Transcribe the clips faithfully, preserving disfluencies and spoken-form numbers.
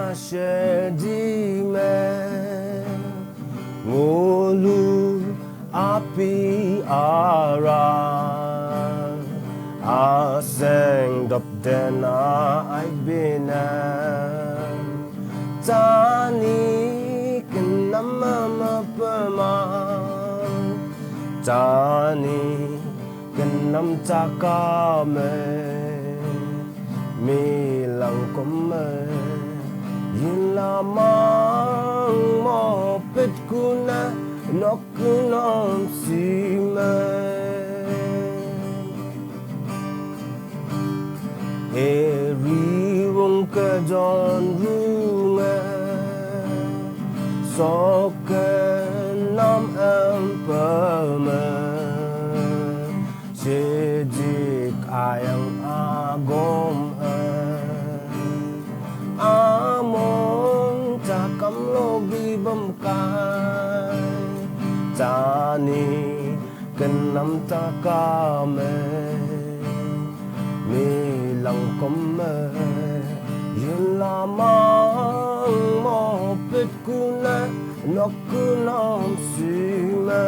Shedi me ngulu api ara aseng dop dena ai bina tani kenama mapema tani kenam takame milang kome yin lamang mo pet kuna nok kunam sime eri wong ke jon runga soke nam empeme Sejik ayang agom amon takam logi bemkai tani kenam takame milang kome yin lamang mo pet kuna nok kunam sime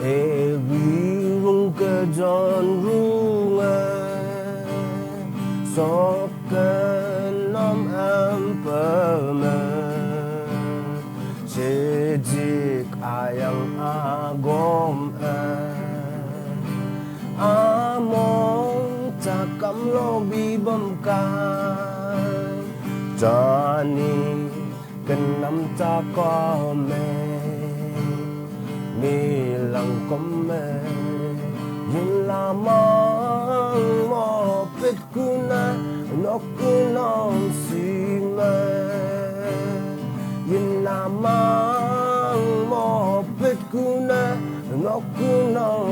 Ewi rung ka jon runga sok ka nam am pama Sejik ayang agom a Among takam lobi bam kai Tani Kenam ta kome milang kome yin lamang mo pet kuna nok kunong sime yin lamang mo pet kuna nok kunong